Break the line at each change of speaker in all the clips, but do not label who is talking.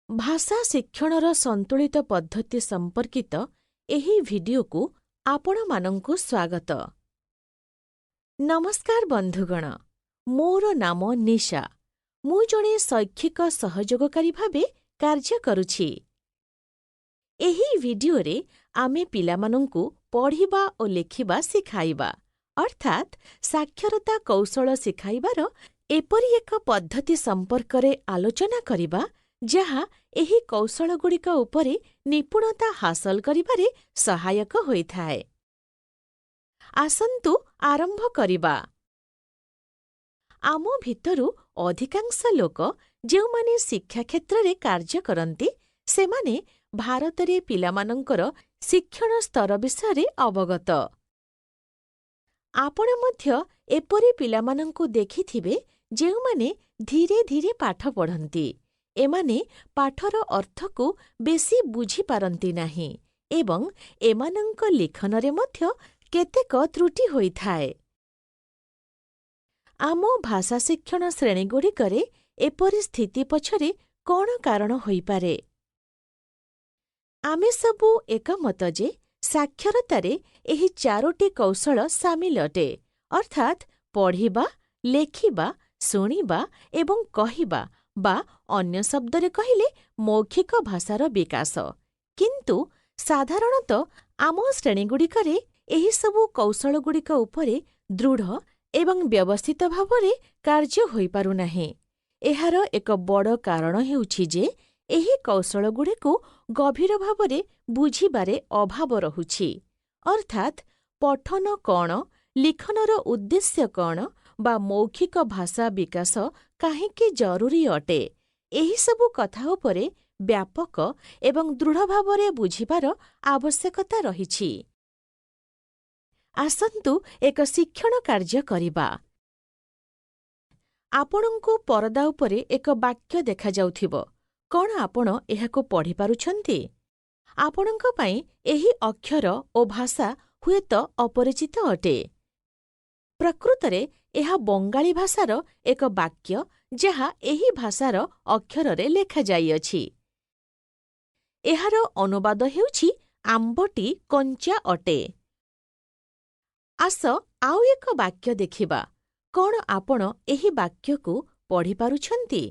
ଭାଷା ଶିକ୍ଷଣର ସନ୍ତୁଳିତ ପଦ୍ଧତି ସମ୍ପର୍କିତ ଏହି ଭିଡିଓକୁ ଆପଣମାନଙ୍କୁ ସ୍ୱାଗତ। ନମସ୍କାର ବନ୍ଧୁଗଣ, ମୋର ନାମ ନିଶା। ମୁଁ ଜଣେ ଶୈକ୍ଷିକ ସହଯୋଗକାରୀ ଭାବେ କାର୍ଯ୍ୟ କରୁଛି। ଏହି ଭିଡିଓରେ ଆମେ ପିଲାମାନଙ୍କୁ ପଢ଼ିବା ଓ ଲେଖିବା ଶିଖାଇବା, ଅର୍ଥାତ୍ ସାକ୍ଷରତା କୌଶଳ ଶିଖାଇବାର ଏପରି ଏକ ପଦ୍ଧତି ସମ୍ପର୍କରେ ଆଲୋଚନା କରିବା, ଯାହା ଏହି କୌଶଳଗୁଡ଼ିକ ଉପରେ ନିପୁଣତା ହାସଲ କରିବାରେ ସହାୟକ ହୋଇଥାଏ। ଆସନ୍ତୁ ଆରମ୍ଭ କରିବା। ଆମ ଭିତରୁ ଅଧିକାଂଶ ଲୋକ ଯେଉଁମାନେ ଶିକ୍ଷା କ୍ଷେତ୍ରରେ କାର୍ଯ୍ୟ କରନ୍ତି, ସେମାନେ ଭାରତରେ ପିଲାମାନଙ୍କର ଶିକ୍ଷଣ ସ୍ତର ବିଷୟରେ ଅବଗତ। ଆପଣ ମଧ୍ୟ ଏପରି ପିଲାମାନଙ୍କୁ ଦେଖିଥିବେ, ଯେଉଁମାନେ ଧୀରେ ଧୀରେ ପାଠ ପଢ଼ନ୍ତି। ଏମାନେ ପାଠର ଅର୍ଥକୁ ବେଶୀ ବୁଝିପାରନ୍ତି ନାହିଁ ଏବଂ ଏମାନଙ୍କ ଲିଖନରେ ମଧ୍ୟ କେତେକ ତ୍ରୁଟି ହୋଇଥାଏ। ଆମ ଭାଷା ଶିକ୍ଷଣ ଶ୍ରେଣୀଗୁଡ଼ିକରେ ଏପରି ସ୍ଥିତି ପଛରେ କଣ କାରଣ ହୋଇପାରେ? ଆମେ ସବୁ ଏକମତ ଯେ ସାକ୍ଷରତାରେ ଏହି ଚାରୋଟି କୌଶଳ ସାମିଲ ଅଟେ, ଅର୍ଥାତ୍ ପଢ଼ିବା, ଲେଖିବା, ଶୁଣିବା ଏବଂ କହିବା ବା ଅନ୍ୟ ଶବ୍ଦରେ କହିଲେ ମୌଖିକ ଭାଷାର ବିକାଶ। କିନ୍ତୁ ସାଧାରଣତଃ ଆମ ଶ୍ରେଣୀଗୁଡ଼ିକରେ ଏହିସବୁ କୌଶଳଗୁଡ଼ିକ ଉପରେ ଦୃଢ଼ ଏବଂ ବ୍ୟବସ୍ଥିତ ଭାବରେ କାର୍ଯ୍ୟ ହୋଇପାରୁନାହିଁ। ଏହାର ଏକ ବଡ଼ କାରଣ ହେଉଛି ଯେ ଏହି କୌଶଳଗୁଡ଼ିକୁ ଗଭୀର ଭାବରେ ବୁଝିବାରେ ଅଭାବ ରହୁଛି। ଅର୍ଥାତ୍ ପଠନ କଣ, ଲିଖନର ଉଦ୍ଦେଶ୍ୟ କଣ ବା ମୌଖିକ ଭାଷା ବିକାଶ କାହିଁକି ଜରୁରୀ ଅଟେ, ଏହିସବୁ କଥା ଉପରେ ବ୍ୟାପକ ଏବଂ ଦୃଢ଼ ଭାବରେ ବୁଝିବାର ଆବଶ୍ୟକତା ରହିଛି। ଆସନ୍ତୁ ଏକ ଶିକ୍ଷଣ କାର୍ଯ୍ୟ କରିବା। ଆପଣଙ୍କୁ ପରଦା ଉପରେ ଏକ ବାକ୍ୟ ଦେଖାଯାଉଥିବ। କଣ ଆପଣ ଏହାକୁ ପଢ଼ିପାରୁଛନ୍ତି? ଆପଣଙ୍କ ପାଇଁ ଏହି ଅକ୍ଷର ଓ ଭାଷା ହୁଏତ ଅପରିଚିତ ଅଟେ। ପ୍ରକୃତରେ ଏହା ବଙ୍ଗାଳୀ ଭାଷାର ଏକ ବାକ୍ୟ, ଯାହା ଏହି ଭାଷାର ଅକ୍ଷରରେ ଲେଖାଯାଇଅଛି। ଏହାର ଅନୁବାଦ ହେଉଛି "ଆମ୍ବଟି କଞ୍ଚା ଅଟେ"। ଆସ ଆଉ ଏକ ବାକ୍ୟ ଦେଖିବା। କଣ ଆପଣ ଏହି ବାକ୍ୟକୁ ପଢ଼ିପାରୁଛନ୍ତି?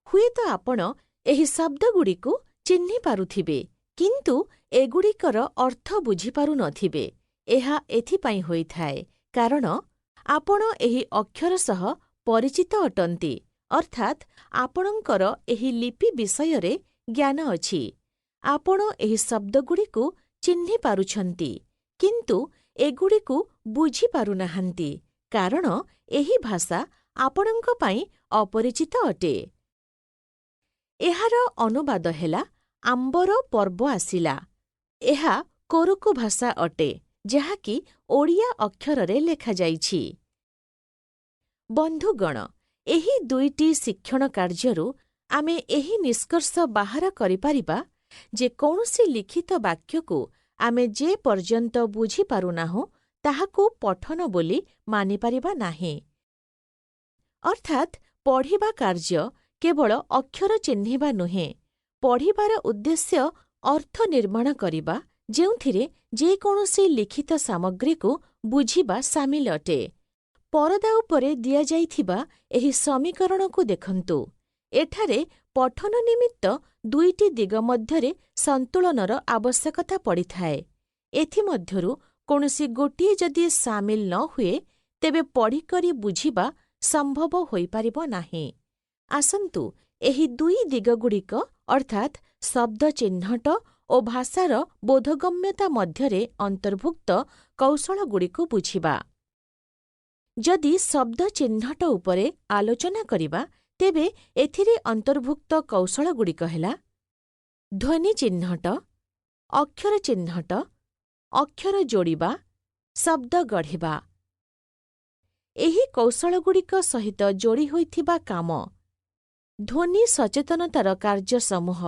ହୁଏତ ଆପଣ ଏହି ଶବ୍ଦଗୁଡ଼ିକୁ ଚିହ୍ନିପାରୁଥିବେ, କିନ୍ତୁ ଏଗୁଡ଼ିକର ଅର୍ଥ ବୁଝିପାରୁନଥିବେ। ଏହା ଏଥିପାଇଁ ହୋଇଥାଏ, କାରଣ ଆପଣ ଏହି ଅକ୍ଷର ସହ ପରିଚିତ ଅଟନ୍ତି, ଅର୍ଥାତ୍ ଆପଣଙ୍କର ଏହି ଲିପି ବିଷୟରେ ଜ୍ଞାନ ଅଛି। ଆପଣ ଏହି ଶବ୍ଦଗୁଡ଼ିକୁ ଚିହ୍ନିପାରୁଛନ୍ତି, କିନ୍ତୁ ଏଗୁଡ଼ିକୁ ବୁଝିପାରୁନାହାନ୍ତି, କାରଣ ଏହି ଭାଷା ଆପଣଙ୍କ ପାଇଁ ଅପରିଚିତ ଅଟେ। ଏହାର ଅନୁବାଦ ହେଲା "ଆମ୍ବର ପର୍ବ ଆସିଲା"। ଏହା କୋରୁକୁ ଭାଷା ଅଟେ, ଯାହାକି ଓଡ଼ିଆ ଅକ୍ଷରରେ ଲେଖାଯାଇଛି। ବନ୍ଧୁଗଣ, ଏହି ଦୁଇଟି ଶିକ୍ଷଣ କାର୍ଯ୍ୟରୁ ଆମେ ଏହି ନିଷ୍କର୍ଷ ବାହାର କରିପାରିବା ଯେ କୌଣସି ଲିଖିତ ବାକ୍ୟକୁ ଆମେ ଯେ ପର୍ଯ୍ୟନ୍ତ ବୁଝିପାରୁନାହୁଁ, ତାହାକୁ ପଠନ ବୋଲି ମାନିପାରିବା ନାହିଁ। ଅର୍ଥାତ୍ ପଢ଼ିବା କାର୍ଯ୍ୟ କେବଳ ଅକ୍ଷର ଚିହ୍ନିବା ନୁହେଁ। ପଢ଼ିବାର ଉଦ୍ଦେଶ୍ୟ ଅର୍ଥ ନିର୍ମାଣ କରିବା, ଯେଉଁଥିରେ ଯେକୌଣସି ଲିଖିତ ସାମଗ୍ରୀକୁ ବୁଝିବା ସାମିଲ ଅଟେ। ପରଦା ଉପରେ ଦିଆଯାଇଥିବା ଏହି ସମୀକରଣକୁ ଦେଖନ୍ତୁ। ଏଠାରେ ପଠନ ନିମିତ୍ତ ଦୁଇଟି ଦିଗ ମଧ୍ୟରେ ସନ୍ତୁଳନର ଆବଶ୍ୟକତା ପଡ଼ିଥାଏ। ଏଥିମଧ୍ୟରୁ କୌଣସି ଗୋଟିଏ ଯଦି ସାମିଲ ନ ହୁଏ, ତେବେ ପଢ଼ିକରି ବୁଝିବା ସମ୍ଭବ ହୋଇପାରିବ ନାହିଁ। ଆସନ୍ତୁ ଏହି ଦୁଇ ଦିଗଗୁଡ଼ିକ, ଅର୍ଥାତ୍ ଶବ୍ଦ ଚିହ୍ନଟ ଓ ଭାଷାର ବୋଧଗମ୍ୟତା ମଧ୍ୟରେ ଅନ୍ତର୍ଭୁକ୍ତ କୌଶଳଗୁଡ଼ିକୁ ବୁଝିବା। ଯଦି ଶବ୍ଦ ଚିହ୍ନଟ ଉପରେ ଆଲୋଚନା କରିବା, ତେବେ ଏଥିରେ ଅନ୍ତର୍ଭୁକ୍ତ କୌଶଳଗୁଡ଼ିକ ହେଲା ଧ୍ୱନି ଚିହ୍ନଟ, ଅକ୍ଷର ଚିହ୍ନଟ, ଅକ୍ଷର ଯୋଡ଼ିବା, ଶବ୍ଦ ଗଢ଼ିବା। ଏହି କୌଶଳଗୁଡ଼ିକ ସହିତ ଯୋଡ଼ି ହୋଇଥିବା କାମ, ଧ୍ୱନି ସଚେତନତାର କାର୍ଯ୍ୟସମୂହ,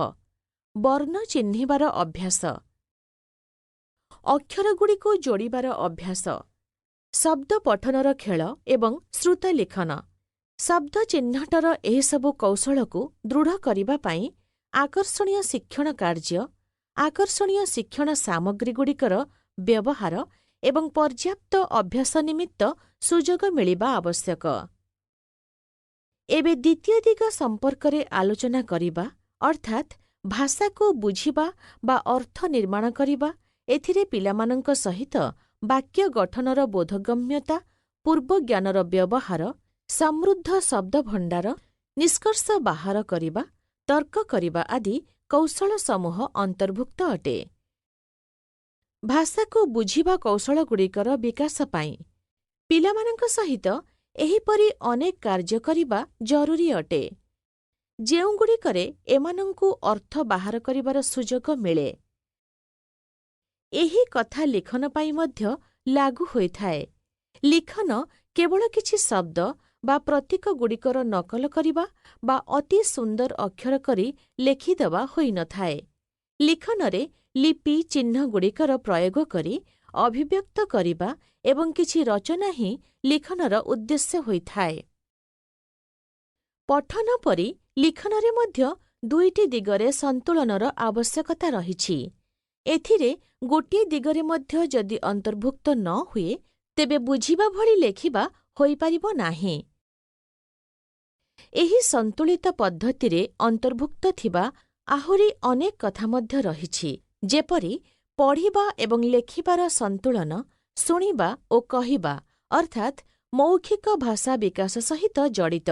ବର୍ଣ୍ଣ ଚିହ୍ନିବାର ଅଭ୍ୟାସ, ଅକ୍ଷରଗୁଡ଼ିକୁ ଯୋଡ଼ିବାର ଅଭ୍ୟାସ, ଶବ୍ଦ ପଠନର ଖେଳ ଏବଂ ଶ୍ରୁତଲିଖନ। ଶବ୍ଦ ଚିହ୍ନଟର ଏହିସବୁ କୌଶଳକୁ ଦୃଢ଼ କରିବା ପାଇଁ ଆକର୍ଷଣୀୟ ଶିକ୍ଷଣ କାର୍ଯ୍ୟ, ଆକର୍ଷଣୀୟ ଶିକ୍ଷଣ ସାମଗ୍ରୀଗୁଡ଼ିକର ବ୍ୟବହାର ଏବଂ ପର୍ଯ୍ୟାପ୍ତ ଅଭ୍ୟାସ ନିମିତ୍ତ ସୁଯୋଗ ମିଳିବା ଆବଶ୍ୟକ। ଏବେ ଦ୍ୱିତୀୟ ଦିଗ ସମ୍ପର୍କରେ ଆଲୋଚନା କରିବା, ଅର୍ଥାତ୍ ଭାଷାକୁ ବୁଝିବା ବା ଅର୍ଥ ନିର୍ମାଣ କରିବା। ଏଥିରେ ପିଲାମାନଙ୍କ ସହିତ ବାକ୍ୟ ଗଠନର ବୋଧଗମ୍ୟତା, ପୂର୍ବଜ୍ଞାନର ବ୍ୟବହାର, ସମୃଦ୍ଧ ଶବ୍ଦଭଣ୍ଡାର, ନିଷ୍କର୍ଷ ବାହାର କରିବା, ତର୍କ କରିବା ଆଦି କୌଶଳ ସମୂହ ଅନ୍ତର୍ଭୁକ୍ତ ଅଟେ। ଭାଷାକୁ ବୁଝିବା କୌଶଳଗୁଡ଼ିକର ବିକାଶ ପାଇଁ ପିଲାମାନଙ୍କ ସହିତ ଏହିପରି ଅନେକ କାର୍ଯ୍ୟ କରିବା ଜରୁରୀ ଅଟେ, ଯେଉଁଗୁଡ଼ିକରେ ଏମାନଙ୍କୁ ଅର୍ଥ ବାହାର କରିବାର ସୁଯୋଗ ମିଳେ। ଏହି କଥା ଲିଖନ ପାଇଁ ମଧ୍ୟ ଲାଗୁ ହୋଇଥାଏ। ଲିଖନ କେବଳ କିଛି ଶବ୍ଦ ବା ପ୍ରତୀକଗୁଡ଼ିକର ନକଲ କରିବା ବା ଅତି ସୁନ୍ଦର ଅକ୍ଷର କରି ଲେଖିଦେବା ହୋଇନଥାଏ। ଲିଖନରେ ଲିପି ଚିହ୍ନଗୁଡ଼ିକର ପ୍ରୟୋଗ କରି ଅଭିବ୍ୟକ୍ତ କରିବା ଏବଂ କିଛି ରଚନା ହିଁ ଲିଖନର ଉଦ୍ଦେଶ୍ୟ ହୋଇଥାଏ। ପଠନ ପରି ଲିଖନରେ ମଧ୍ୟ ଦୁଇଟି ଦିଗରେ ସନ୍ତୁଳନର ଆବଶ୍ୟକତା ରହିଛି। ଏଥିରେ ଗୋଟିଏ ଦିଗରେ ମଧ୍ୟ ଯଦି ଅନ୍ତର୍ଭୁକ୍ତ ନ ହୁଏ, ତେବେ ବୁଝିବା ଭଳି ଲେଖିବା ହୋଇପାରିବ ନାହିଁ। ଏହି ସନ୍ତୁଳିତ ପଦ୍ଧତିରେ ଅନ୍ତର୍ଭୁକ୍ତ ଥିବା ଆହୁରି ଅନେକ କଥା ମଧ୍ୟ ରହିଛି, ଯେପରି ପଢ଼ିବା ଏବଂ ଲେଖିବାର ସନ୍ତୁଳନ ଶୁଣିବା ଓ କହିବା ଅର୍ଥାତ୍ ମୌଖିକ ଭାଷା ବିକାଶ ସହିତ ଜଡ଼ିତ।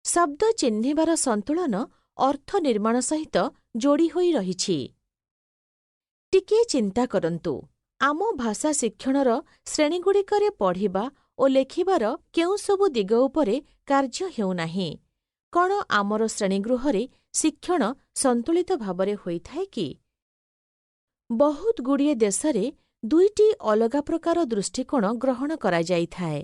ଶବ୍ଦ ଚିହ୍ନିବାର ସନ୍ତୁଳନ ଅର୍ଥ ନିର୍ମାଣ ସହିତ ଯୋଡ଼ି ହୋଇ ରହିଛି। ଟିକିଏ ଚିନ୍ତା କରନ୍ତୁ, ଆମ ଭାଷା ଶିକ୍ଷଣର ଶ୍ରେଣୀଗୁଡ଼ିକରେ ପଢ଼ିବା ଓ ଲେଖିବାର କେଉଁସବୁ ଦିଗ ଉପରେ କାର୍ଯ୍ୟ ହେଉନାହିଁ? କ'ଣ ଆମର ଶ୍ରେଣୀଗୃହରେ ଶିକ୍ଷଣ ସନ୍ତୁଳିତ ଭାବରେ ହୋଇଥାଏ କି? ବହୁତଗୁଡ଼ିଏ ଦେଶରେ ଦୁଇଟି ଅଲଗା ପ୍ରକାର ଦୃଷ୍ଟିକୋଣ ଗ୍ରହଣ କରାଯାଇଥାଏ।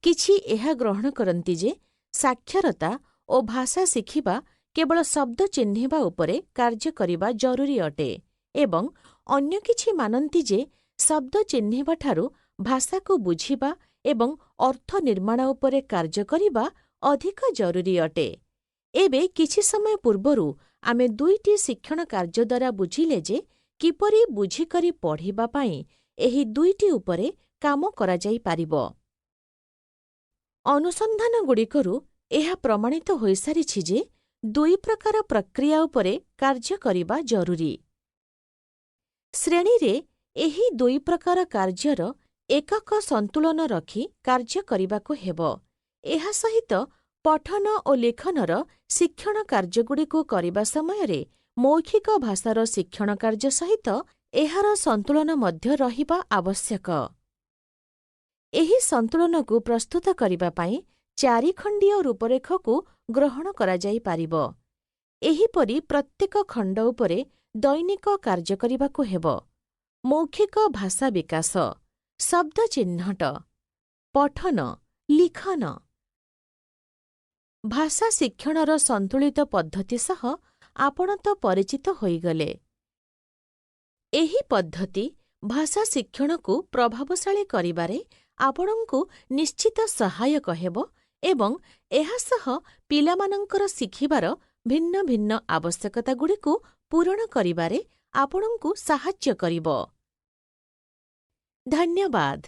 କିଛି ଏହା ଗ୍ରହଣ କରନ୍ତି ଯେ ସାକ୍ଷରତା ଓ ଭାଷା ଶିଖିବା କେବଳ ଶବ୍ଦ ଚିହ୍ନିବା ଉପରେ କାର୍ଯ୍ୟ କରିବା ଜରୁରୀ ଅଟେ ଏବଂ ଅନ୍ୟ କିଛି ମାନନ୍ତି ଯେ ଶବ୍ଦ ଚିହ୍ନିବାଠାରୁ ଭାଷାକୁ ବୁଝିବା ଏବଂ ଅର୍ଥ ନିର୍ମାଣ ଉପରେ କାର୍ଯ୍ୟ କରିବା ଅଧିକ ଜରୁରୀ ଅଟେ। ଏବେ କିଛି ସମୟ ପୂର୍ବରୁ ଆମେ ଦୁଇଟି ଶିକ୍ଷଣ କାର୍ଯ୍ୟ ଦ୍ୱାରା ବୁଝିଲେ ଯେ କିପରି ବୁଝିକରି ପଢ଼ିବା ପାଇଁ ଏହି ଦୁଇଟି ଉପରେ କାମ କରାଯାଇପାରିବ। ଅନୁସନ୍ଧାନଗୁଡ଼ିକରୁ ଏହା ପ୍ରମାଣିତ ହୋଇସାରିଛି ଯେ ଦୁଇ ପ୍ରକାର ପ୍ରକ୍ରିୟା ଉପରେ କାର୍ଯ୍ୟ କରିବା ଜରୁରୀ। ଶ୍ରେଣୀରେ ଏହି ଦୁଇ ପ୍ରକାର କାର୍ଯ୍ୟର ଏକକ ସନ୍ତୁଳନ ରଖି କାର୍ଯ୍ୟ କରିବାକୁ ହେବ। ଏହା ସହିତ ପଠନ ଓ ଲିଖନର ଶିକ୍ଷଣ କାର୍ଯ୍ୟଗୁଡ଼ିକୁ କରିବା ସମୟରେ ମୌଖିକ ଭାଷାର ଶିକ୍ଷଣ କାର୍ଯ୍ୟ ସହିତ ଏହାର ସନ୍ତୁଳନ ମଧ୍ୟ ରହିବା ଆବଶ୍ୟକ। ଏହି ସନ୍ତୁଳନକୁ ପ୍ରସ୍ତୁତ କରିବା ପାଇଁ ଚାରିଖଣ୍ଡୀୟ ରୂପରେଖକୁ ଗ୍ରହଣ କରାଯାଇପାରିବ। ଏହିପରି ପ୍ରତ୍ୟେକ ଖଣ୍ଡ ଉପରେ ଦୈନିକ କାର୍ଯ୍ୟ କରିବାକୁ ହେବ। ମୌଖିକ ଭାଷା ବିକାଶ, ଶବ୍ଦ ଚିହ୍ନଟ, ପଠନ, ଲିଖନ। ଭାଷା ଶିକ୍ଷଣର ସନ୍ତୁଳିତ ପଦ୍ଧତି ସହ ଆପଣ ତ ପରିଚିତ ହୋଇଗଲେ। ଏହି ପଦ୍ଧତି ଭାଷା ଶିକ୍ଷଣକୁ ପ୍ରଭାବଶାଳୀ କରିବାରେ ଆପଣଙ୍କୁ ନିଶ୍ଚିତ ସହାୟକ ହେବ ଏବଂ ଏହା ସହ ପିଲାମାନଙ୍କର ଶିଖିବାର ଭିନ୍ନ ଭିନ୍ନ ଆବଶ୍ୟକତାଗୁଡ଼ିକୁ ପୂରଣ କରିବାରେ ଆପଣଙ୍କୁ ସାହାଯ୍ୟ କରିବ। ଧନ୍ୟବାଦ।